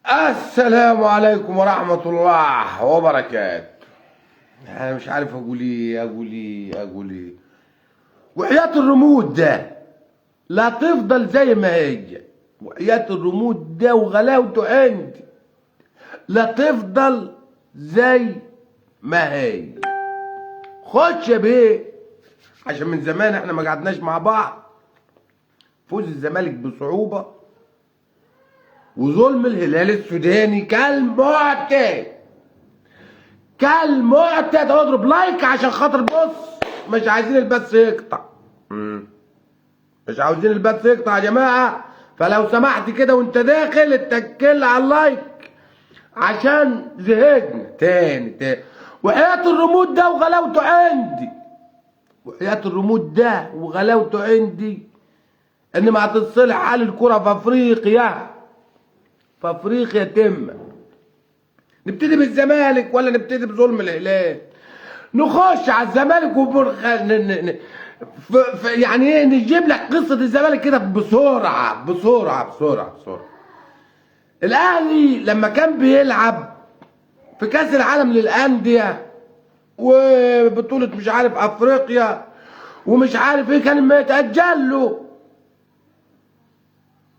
السلام عليكم ورحمة الله وبركاته. أنا مش عارف أقول إيه أقول إيه أقول إيه. وحياة الرمود ده لا تفضل زي ما هي، وحياة الرمود ده وغلاوته عندي لا تفضل زي ما هي. خش يا بيه، عشان من زمان احنا ما قعدناش مع بعض. فوز الزمالك بصعوبة وظلم الهلال السوداني كالمعتاد كالمعتاد. اضرب like عشان خاطر بص مش عايزين البث يقطع، مش عاوزين البث يقطع يا جماعة. فلو سمحت كده وانت داخل اتكل على ال like عشان زهقنا تاني تاني. وحياة الريموت ده وغلاوته عندي، وحياة الريموت ده وغلاوته عندي ان ما هتتصلح حال الكرة في افريقيا، في افريقيا تم. نبتدي بالزمالك ولا نبتدي بظلم الهلال؟ نخش على الزمالك يعني ايه، نجيب لك قصة الزمالك كده بسرعة بسرعة بسرعة بسرعة. الاهلي لما كان بيلعب في كاس العالم للأندية وبطولة مش عارف افريقيا ومش عارف ايه، كان ما يتأجل له،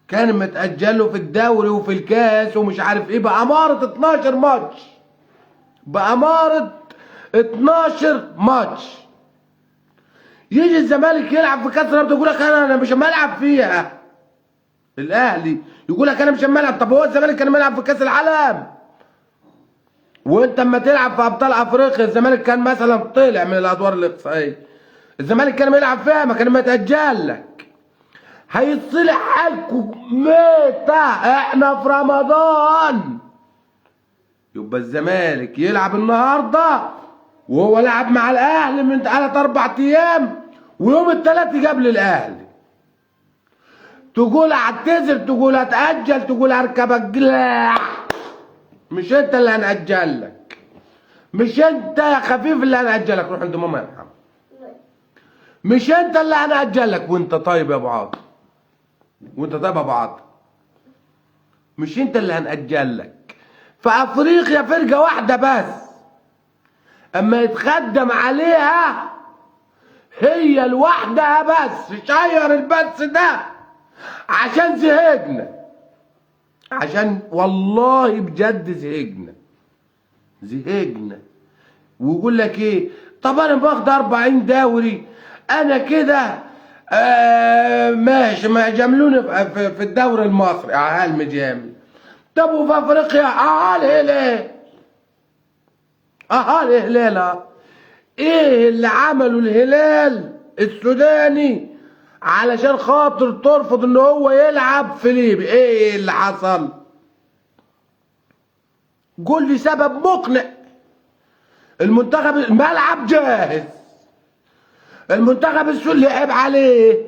كان متأجل له في الدوري وفي الكاس ومش عارف ايه، بأمارة 12 ماتش، بأمارة 12 ماتش. يجي الزمالك يلعب في كاس الرابطة يقول لك انا مش هلعب فيها. الاهلي يقول لك انا مش هلعب. طب هو الزمالك كان بيلعب في كاس العالم، وانت اما تلعب في ابطال افريقيا الزمالك كان مثلا طلع من الادوار الاقصائية، الزمالك كان بيلعب فيها، ما كان متأجل لك. هيتصلح حالكم متى؟ احنا في رمضان. يبقى الزمالك يلعب النهارده وهو لعب مع الاهلي من 3 4 ايام، ويوم الثلاث جاب للاهلي. تقول اعتذر، تقول اتاجل، تقول اركب الجلاع. مش انت اللي هنأجل لك، مش انت يا خفيف اللي هنأجلك. روح عند ماما يا محمد. مش انت اللي هنأجل لك. وانت طيب يا ابو عاطف، وانت طيب يا ابو عاطف، مش انت اللي هنأجل لك. في افريقيا فرقه واحدة بس اما يتخدم عليها هي لوحدها بس. شير البث ده عشان زهقنا، عشان والله بجد زهقنا زهقنا. ويقول لك ايه، طب انا باخد 40 دوري انا كده ماشي، ما جاملوني في الدوري المصري اهل مجامل. طب وفي افريقيا اهل هلال، اهل هلال. ايه اللي عمله الهلال السوداني علشان خاطر ترفض ان هو يلعب في ليبيا؟ ايه اللي حصل؟ قول لي سبب مقنع. المنتخب الملعب جاهز، المنتخب السوري لعب عليه،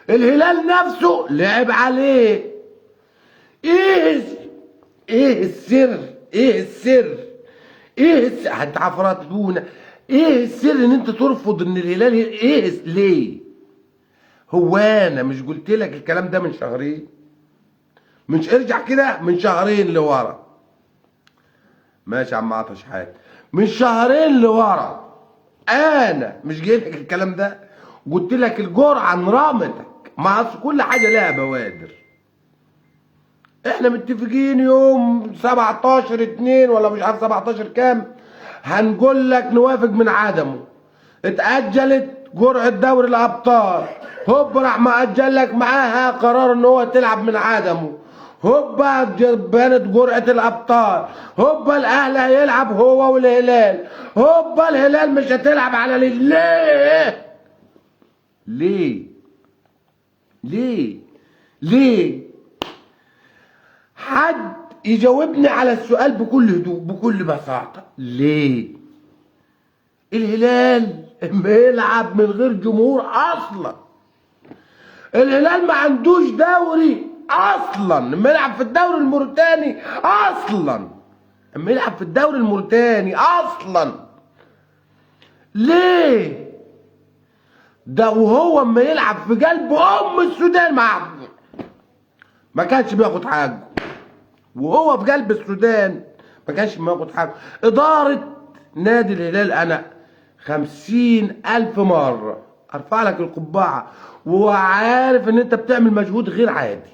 الهلال نفسه لعب عليه. ايه السر؟ ايه السر؟ ايه السر؟ هتعفرتونا. ايه السر ان انت ترفض ان الهلال؟ ايه ليه؟ هو انا مش قلت لك الكلام ده من شهرين؟ مش ارجع كده من شهرين لورا. ماشي يا عم عطش حاجة، من شهرين لورا انا مش جاي لك الكلام ده، قلت لك الجرعة انرمتك. ما اصل كل حاجة لها بوادر. احنا متفقين يوم 17/2 ولا مش عارف 17 كام هنقول لك نوافق من عدمه. اتأجلت جرعة دوري الابطال، هوب راح مأجل لك معاها قرار ان هو تلعب من عدمه. هوب بانت جرعة الابطال، هوب الاهلي هيلعب هو والهلال، هوب الهلال مش هتلعب على ليه؟ ليه؟ ليه؟ ليه؟ حد يجاوبني على السؤال بكل هدوء بكل بساطة. ليه؟ الهلال بيلعب من غير جمهور اصلا، الهلال ما عندوش دوري اصلا، اما يلعب في الدوري الموريتاني اصلا، اما يلعب في الدوري الموريتاني اصلا. ليه؟ ده وهو اما يلعب في قلب ام السودان ما كانش بياخد حاجة. وهو في قلب السودان ما كانش بياخد حاجة. ادارة نادي الهلال انا 50,000 مرة ارفع لك القبعة، وعارف ان انت بتعمل مجهود غير عادي،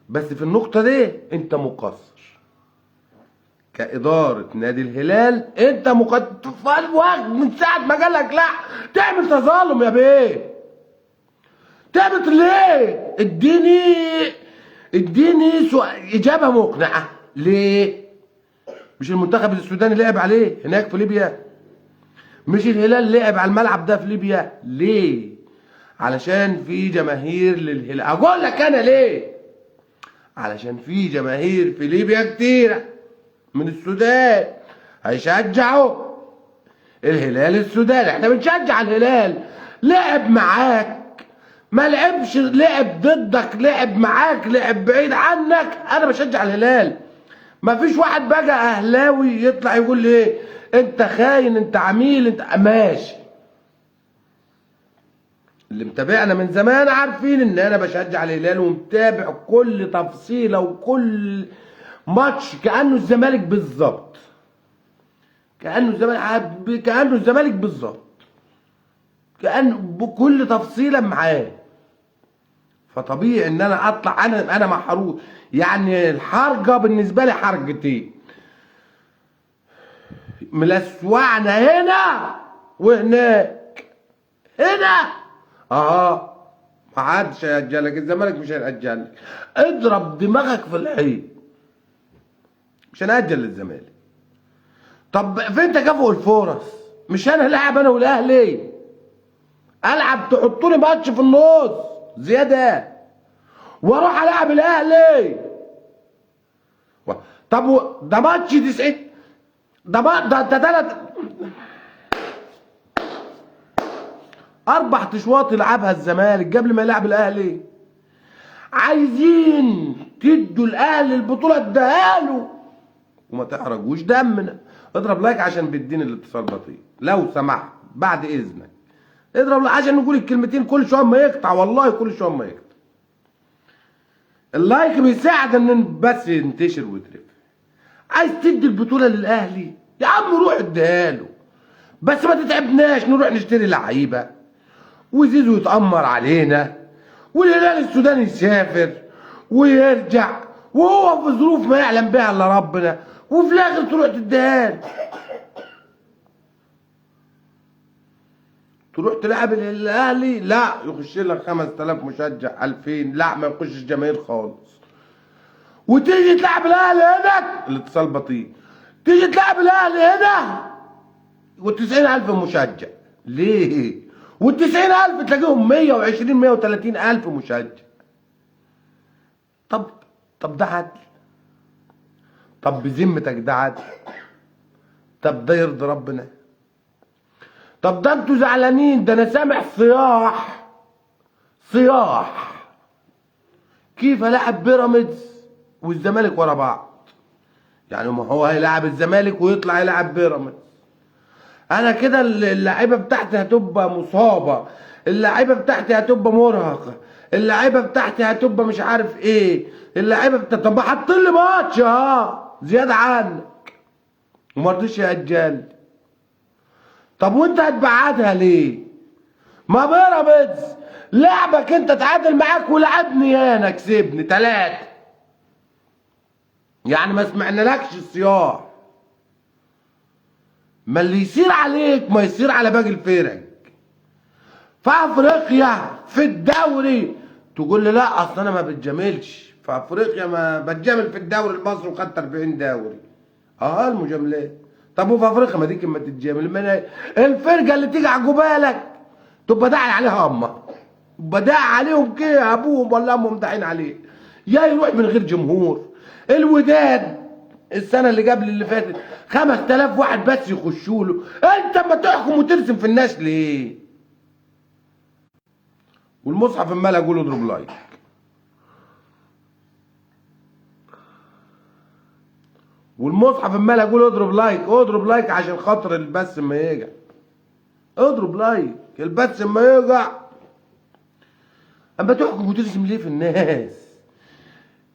بس في النقطة دي انت مقصر كادارة نادي الهلال. انت مقصر من ساعة ما قالك لا تعمل تظالم يا بيه. تعمل ليه؟ اديني اجابه مقنعة. ليه؟ مش المنتخب السوداني لعب عليه هناك في ليبيا؟ مش الهلال لعب على الملعب ده في ليبيا؟ ليه؟ علشان في جماهير للهلال. اقول لك انا ليه؟ علشان في جماهير في ليبيا كتيرة من السودان هيشجعوا الهلال السوداني. احنا بنشجع الهلال، لعب معاك ما لعبش، لعب ضدك، لعب معاك، لعب بعيد عنك، انا بشجع الهلال. ما فيش واحد بقى اهلاوي يطلع يقول لي ايه انت خاين، انت عميل، انت ماشي. اللي متابعنا من زمان عارفين ان انا بشجع الهلال ومتابع كل تفصيله وكل ماتش كانه الزمالك بالظبط، كانه الزمالك، كانه الزمالك بالظبط، كانه بكل تفصيله معاه. فطبيعي ان انا اطلع انا محروق. يعني الحرجة بالنسبة لي حرجتين، ملسوعنا هنا وهناك. هنا ما حدش هيأجلك، الزمالك مش هيأجلك، اضرب دماغك في الحيط، مش هنأجل للزمالك. طب فين تكافؤ الفرص؟ مش انا لاعب انا والاهلي، العب تحطوا لي ماتش في النص زيادة واروح العب الاهلي. طب ده ماتش 90، ده 3 4 اشواط يلعبها الزمالك قبل ما يلعب الاهلي. عايزين تدوا الاهلي البطولة، اديها له وما تحرجوش دمنا. اضرب like عشان بيديني الاتصال بطيء لو سمحت، بعد اذنك اضرب like عشان نقول الكلمتين. كل شوية ما يقطع، والله كل شوية ما يقطع. ال like بيساعد ان بس ينتشر ويترفع. عايز تدي البطولة للاهلي يا عم روح اديها له، بس ما تتعبناش نروح نشتري لعيبة وزيزو يتأمر علينا والهلال السوداني يسافر ويرجع وهو في ظروف ما يعلم بها الا ربنا، وفي الاخر تروح تديها له. تروح تلعب الاهلي لا يخش لك 5000 مشجع، 2000، لا ما يخشش جماهير خالص. وتيجي تلعب الاهلي هنا الاتصال بطيء، تيجي تلعب الاهلي هنا و90,000 مشجع. ليه؟ وال90,000 تلاقيهم 120 130,000 مشجع. طب ده عدل؟ طب بذمتك ده عدل؟ طب ده يرضي ربنا؟ طب ده انتوا زعلانين، ده انا سامع صياح صياح كيف العب بيراميدز والزمالك ورا بعض. يعني ما هو هيلاعب الزمالك ويطلع يلعب بيراميدز. انا كده اللعيبة بتاعتي هتبقى مصابه، اللعيبة بتاعتي هتبقى مرهقة، اللعيبة بتاعتي هتبقى مش عارف ايه، اللعيبة بتاعتي. طب ما حاطين لي ماتش زيادة عنك وما رضيش يأجل. طب وانت هتبعدها ليه؟ ما بيراميدز لعبك انت تعادل معاك ولعبني انا كسبني 3، يعني ما سمعنالكش الصياح. ما اللي يصير عليك ما يصير على باقي الفرق. في افريقيا في الدوري تقول لي لا اصل انا ما بتجاملش في افريقيا، ما بتجامل في الدوري المصري وخدت 40 دوري. المجاملات. طب وفي افريقيا ما ديك ما تتجامل، ما الفرقة اللي تيجي على جبالك تبقى داعي عليها امك، تبقى داعي عليهم كده، ابوهم ولا امهم داعين عليه، يا يروح من غير جمهور. الوداد السنة اللي قبل اللي فاتت 5000 واحد بس يخشوا له، انت ما تحكم وترسم في الناس ليه؟ والمصحف المال اقول اضرب like. والمصحف المال اقول اضرب like، اضرب like عشان خاطر البث ما يقع. اضرب like البث ما يقع. اما تحكم وترسم ليه في الناس؟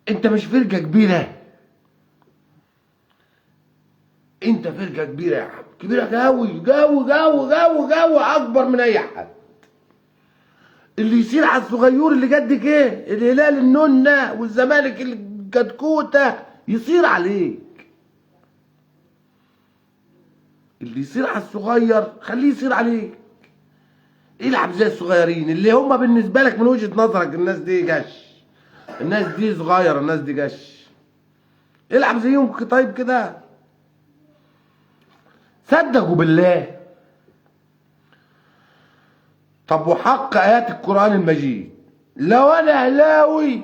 انت مش فرقه كبيرة؟ انت فرقه كبيرة يا عم، كبيرة قوي قوي قوي قوي قوي، اكبر من اي حد. اللي يصير على الصغير اللي قدك ايه، الهلال النونه والزمالك الكتكوته، يصير عليك. اللي يصير على الصغير خليه يصير عليك. العب زي الصغيرين اللي هم بالنسبة لك من وجهه نظرك الناس دي جش، الناس دي صغيرة، الناس دي جش. العب زيهم طيب كده. صدقوا بالله. طب وحق آيات القرآن المجيد، لو أنا أهلاوي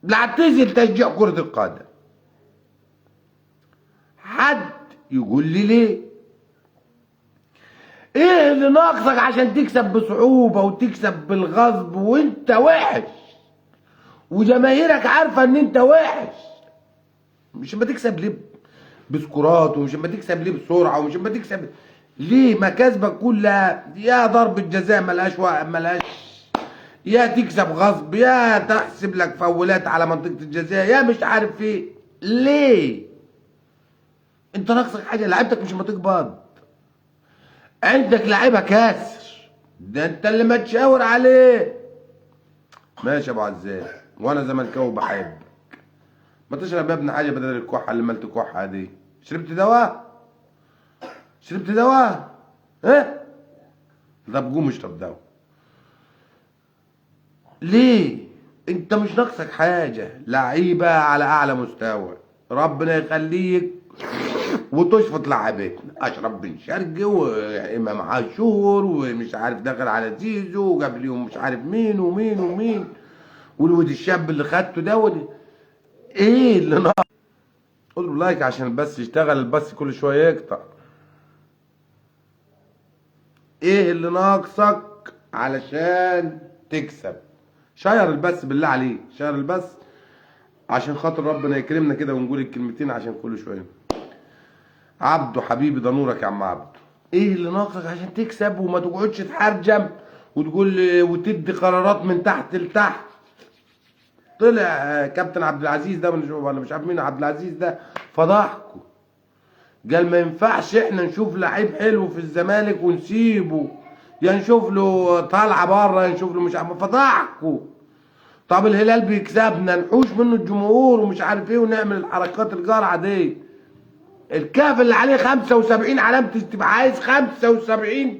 لاعتزل تشجيع كرة القدم. حد يقول لي ليه؟ ايه اللي ناقصك عشان تكسب بصعوبة وتكسب بالغصب وانت وحش وجماهيرك عارفة ان انت وحش؟ مش ما تكسب ليه بسكورات، ومش ما تكسب ليه بسرعة، ومش ما تكسب ليه مكاسبك كلها يا ضربة جزاء ملهاش ملهاش، يا تكسب غصب، يا تحسب لك فاولات على منطقة الجزاء، يا مش عارف ايه. ليه؟ انت ناقصك حاجة؟ لعيبتك مش ما تقبض، عندك لعيبة كاسر، ده انت اللي ما تشاور عليه. ماشي يا ابو عزام، وانا زملكاوي بحبك. ما تشرب يا ابني حاجة بدل الكحة اللي مالت كحة دي. شربت دواء؟ شربت دواء؟ ها؟ طب قوم اشرب دواء. ليه؟ انت مش ناقصك حاجة، لعيبة على اعلى مستوى، ربنا يخليك وتشفط لعبتنا. اشرف بن شرقي وامام عاشور ومش عارف دخل على زيزو وجاب ليهم مش عارف مين ومين ومين، والواد الشاب اللي خدته ده ايه اللي ناقص؟ قول له like عشان البث يشتغل، البث كل شوية يقطع. ايه اللي ناقصك علشان تكسب؟ share البث بالله عليك، share البث عشان خاطر ربنا يكرمنا كده ونقول الكلمتين عشان كل شوية. عبده حبيبي ده نورك يا عم عبده. ايه اللي ناقصك عشان تكسب وما تقعدش تحرجم وتقول وتدي قرارات من تحت لتحت؟ طلع كابتن عبد العزيز ده ولا مش عارف مين عبد العزيز ده، فضحكوا، قال ما ينفعش احنا نشوف لعيب حلو في الزمالك ونسيبه، يا نشوف له طالعه بره، يا نشوف له مش عارف. فضحكوا. طب الهلال بيكسبنا نحوش منه الجمهور ومش عارف ايه ونعمل الحركات الجرعة دي. الكاف اللي عليه 75 علامة، تبقى عايز 75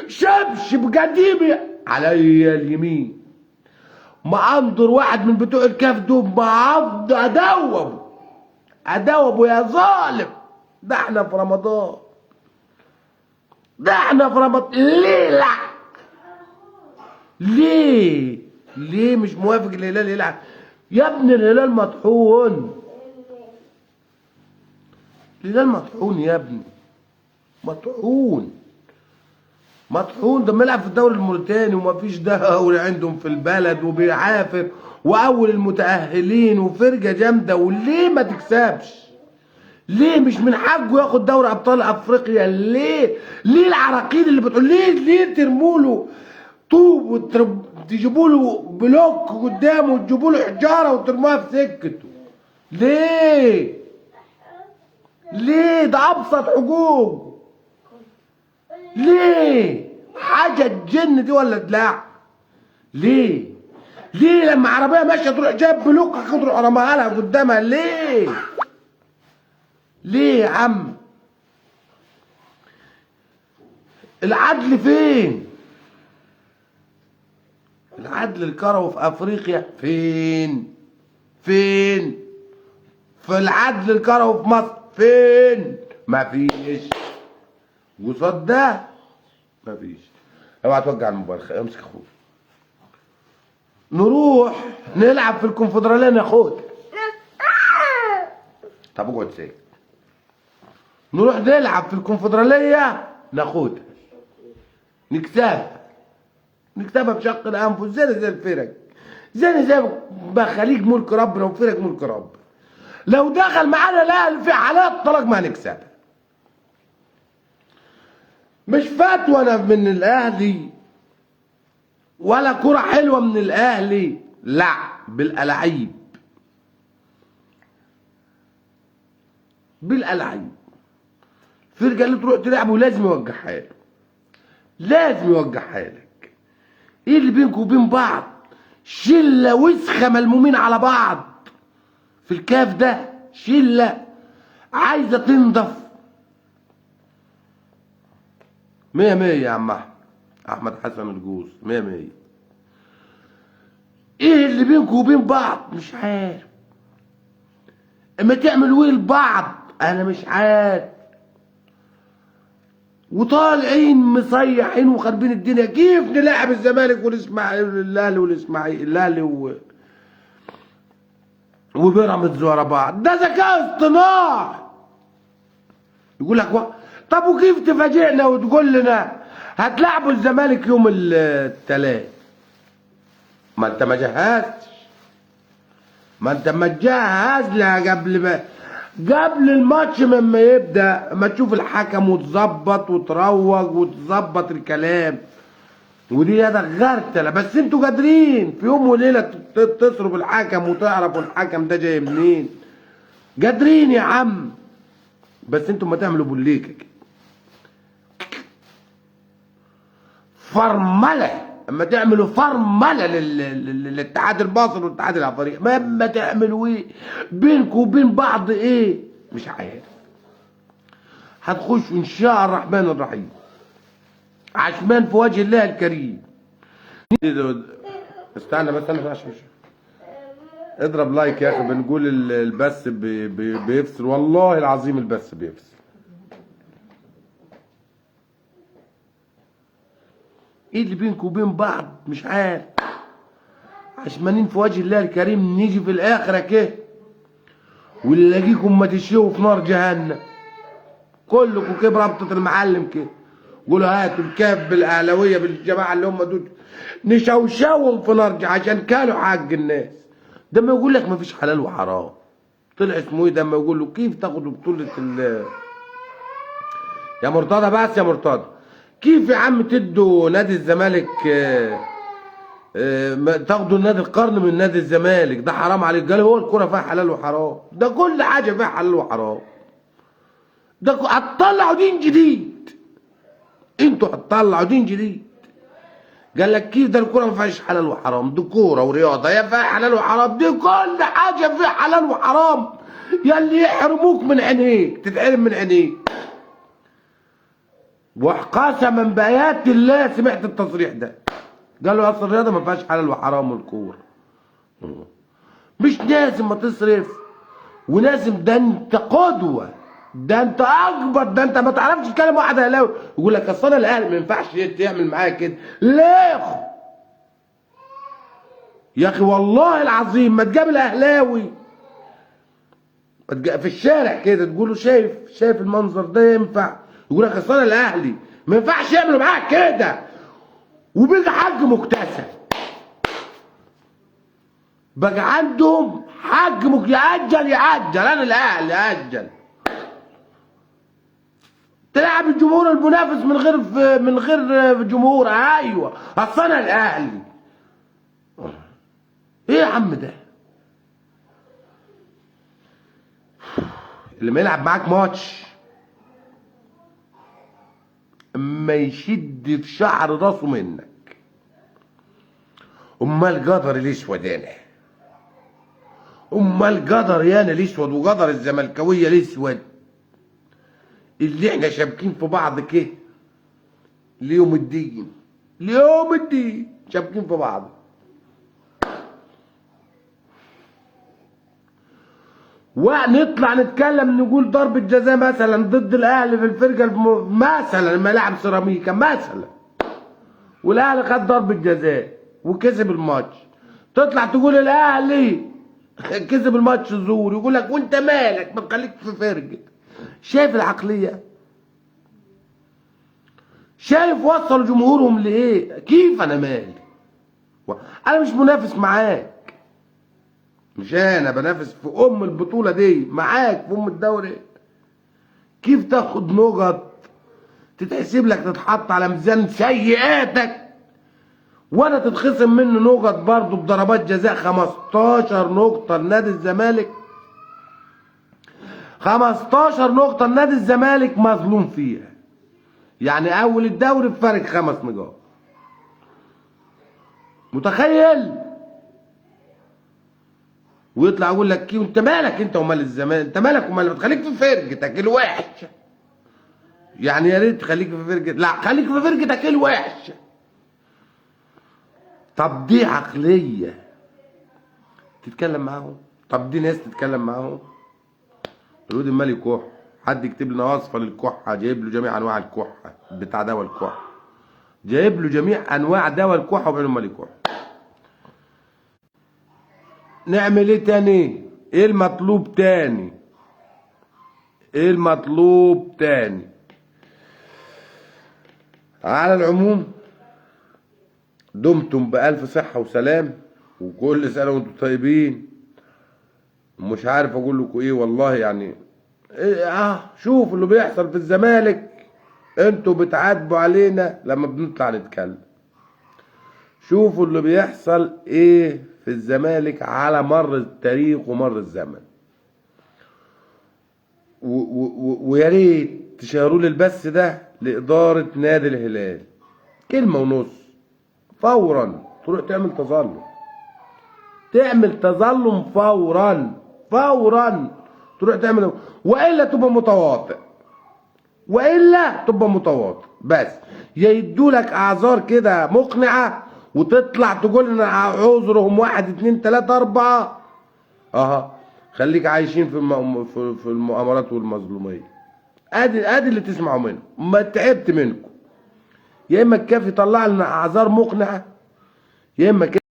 شبشب قديم عليا اليمين. ما انظر واحد من بتوع الكاف دول ما افضل ادوبة ادوبة يا ظالم. ده احنا في رمضان، ده احنا في رمضان. ليه لا؟ ليه؟ ليه مش موافق الهلال يلعب؟ يا ابن الهلال مطحون، الهلال مطحون يا ابني، مطحون مطحون. ده بيلعب في الدوري الموريتاني ومفيش دوري عندهم في البلد، وبيعافر واول المتاهلين وفرقه جامدة، وليه ما تكسبش؟ ليه مش من حقه ياخد دوري ابطال افريقيا؟ ليه؟ ليه العراقيل اللي بتقول ليه؟ ليه ترموا له طوب وتجيبوا له بلوك قدامه وتجيبوا له حجارة وترموها في سكته؟ ليه؟ ليه؟ ده ابسط حقوق. ليه؟ حاجة تجن دي ولا دلاع؟ ليه؟ ليه لما عربية ماشية تروح جايب بلوك تروح رماها لها قدامها؟ ليه؟ ليه يا عم؟ العدل فين؟ العدل الكروي في افريقيا فين؟ فين؟ في العدل الكروي في مصر فين؟ مفيش. قصاد ده مفيش. اوعى توجع الموبايل، امسك اخوك. نروح نلعب في الكونفدراليه ناخد. طب اقعد ساكت. نروح نلعب في الكونفدراليه ناخدها، نكسبها، نكسبها بشق الانفس، زي زي الفرق، زي زي بخليج ملك ربنا وفرق ملك ربنا. لو دخل معانا الاهلي في حالات طلاق ما هنكسبها. مش فتوى انا من الاهلي ولا كرة حلوة من الاهلي، لا بالألاعيب. بالالعاب. الفرقة اللي تروح تلعبه لازم يوجه حاله، لازم يوجه حالك. ايه اللي بينكم وبين بعض؟ شله وسخة ملمومين على بعض في الكاف ده، شله عايزه تنضف. 100 100 يا عم احمد، احمد حسن الجوز 100 100. ايه اللي بينكم وبين بعض؟ مش عارف. اما تعملوا ايه لبعض انا مش عارف. وطالعين مصيحين وخربين الدنيا. كيف نلاعب الزمالك والاسماعيلي، الاهلي والاسماعيلي، الاهلي وبيراميدز ورا بعض؟ ده ذكاء اصطناعي. يقول لك طب وكيف تفاجئنا وتقول لنا هتلعبوا الزمالك يوم الثلاث؟ ما انت ما جهزتش، ما انت ما تجهز لها قبل الماتش ما يبدا، ما تشوف الحكم وتظبط وتروج وتظبط الكلام. ودي هذا غرتله، بس انتوا قادرين في يوم وليلة تصرفوا الحكم وتعرفوا الحكم ده جاي منين. قادرين يا عم، بس انتوا ما تعملوا بوليكه كده فرمله. اما تعملوا فرمله للاتحاد المصري والاتحاد الافريقي، ما تعملوا ايه بينكم وبين بعض؟ ايه مش عارف. هتخشوا ان شاء الرحمن الرحيم عشمان في وجه الله الكريم. استنى بس انا عشان اضرب like يا اخي. بنقول البث بيفصل، والله العظيم البث بيفصل. ايه اللي بينكم وبين بعض مش عارف. عشمانين في وجه الله الكريم، نيجي في الاخرة كده ونلاقيكم ما تشيوا في نار جهنم كلكم كده بربطه المعلم كده. قولوا هاتوا الكاف بالاهلاويه بالجماعة اللي هم دول نشوشوهم في نار عشان كانوا حق الناس. ده ما يقول لك ما فيش حلال وحرام. طلع اسمه ايه ده؟ ما يقول له كيف تاخدوا بطوله يا مرتضى؟ بس يا مرتضى كيف يا عم تدوا نادي الزمالك تاخدوا نادي القرن من نادي الزمالك؟ ده حرام عليك. قال هو الكرة فيها حلال وحرام؟ ده كل حاجة فيها حلال وحرام. ده هتطلعوا دين جديد، انتوا هتطلعوا دين جديد. قال لك كيف ده الكرة ما فيهاش حلال وحرام؟ دي كورة ورياضة يا فيها حلال وحرام، دي كل حاجة فيها حلال وحرام. يا اللي يحرموك من عينيك تتحرم من عينيك. وقسما بآيات الله سمعت التصريح ده. قالوا اصل الرياضة ما فيهاش حلال وحرام والكوره مش لازم ما تصرف، ولازم ده انت قدوة، ده انت اكبر، ده انت ما تعرفش تكلم واحد اهلاوي يقول لك اصل انا الاهلي ما ينفعش تعمل معايا كده. ليه يا اخي؟ والله العظيم ما تقابل اهلاوي في الشارع كده تقول له شايف المنظر ده ينفع؟ يقول لك اصل انا الاهلي ما ينفعش يعملوا معاك كده. وبيجي حق مكتسب، بقى عندهم حق يأجل يأجل، انا الاهلي أجل. تلعب الجمهور المنافس من غير جمهور، ايوه اصل انا الاهلي. ايه يا عم ده؟ اللي ما يلعب معاك ماتش اما يشد في شعر راسه منك. امال قدر الاسود انا، امال قدر يانا الاسود وقدر الزملكاويه الاسود اللي احنا شابكين في بعض كده ليوم الدين، ليوم الدين شابكين في بعض. ونطلع نتكلم نقول ضربة جزاء مثلا ضد الاهلي في الفرقة مثلا لما لعب سيراميكا مثلا والاهلي خد ضربة جزاء وكسب الماتش، تطلع تقول الاهلي كسب الماتش زور، يقول لك وانت مالك ما تخليك في فرقة. شايف العقلية؟ شايف وصلوا جمهورهم لايه؟ كيف انا مالي؟ انا مش منافس معاك، مش انا بنافس في ام البطولة دي معاك في ام الدوري. كيف تاخد نقط تتحسب لك تتحط على ميزان سيئاتك وانا تتخصم منه نقط برضه بضربات جزاء 15 نقطة لنادي الزمالك، 15 نقطة النادي الزمالك مظلوم فيها. يعني اول الدوري بفارق 5 نقاط. متخيل؟ ويطلع يقول لك انت مالك انت ومال الزمالك، انت مالك ومال، تخليك في فرقتك الوحشة. يعني يا ريت تخليك في فرقتك، لا خليك في فرقتك الوحشة. طب دي عقلية تتكلم معاهم؟ طب دي ناس تتكلم معاهم؟ الواد المالي كح، حد يكتب لنا وصفه للكحه، جايب له جميع انواع الكحه بتاع دواء الكحه، جايب له جميع انواع دواء الكحه وبيقول له مالي كح. نعمل ايه تاني؟ ايه المطلوب تاني؟ ايه المطلوب تاني؟ على العموم دمتم بألف صحة وسلام، وكل سنة وانتم طيبين. مش عارف اقول لكم ايه والله، يعني إيه؟ شوف اللي بيحصل في الزمالك، انتوا بتعاتبوا علينا لما بنطلع نتكلم. شوفوا اللي بيحصل ايه في الزمالك على مر التاريخ ومر الزمن. ويا ريت تشيروا لي البث ده لإدارة نادي الهلال، كلمة ونص فورا تروح تعمل تظلم، تعمل تظلم فورا فورا، تروح تعمل، والا تبقى متواطئ، والا تبقى متواطئ. بس يدولك اعذار كده مقنعة وتطلع تقول ان عذرهم 1 2 3 4. خليك عايشين في المؤامرات والمظلوميه. ادي اللي تسمعوا منه، ما تعبت منكم. يا اما الكافي طلع لنا اعذار مقنعة، يا اما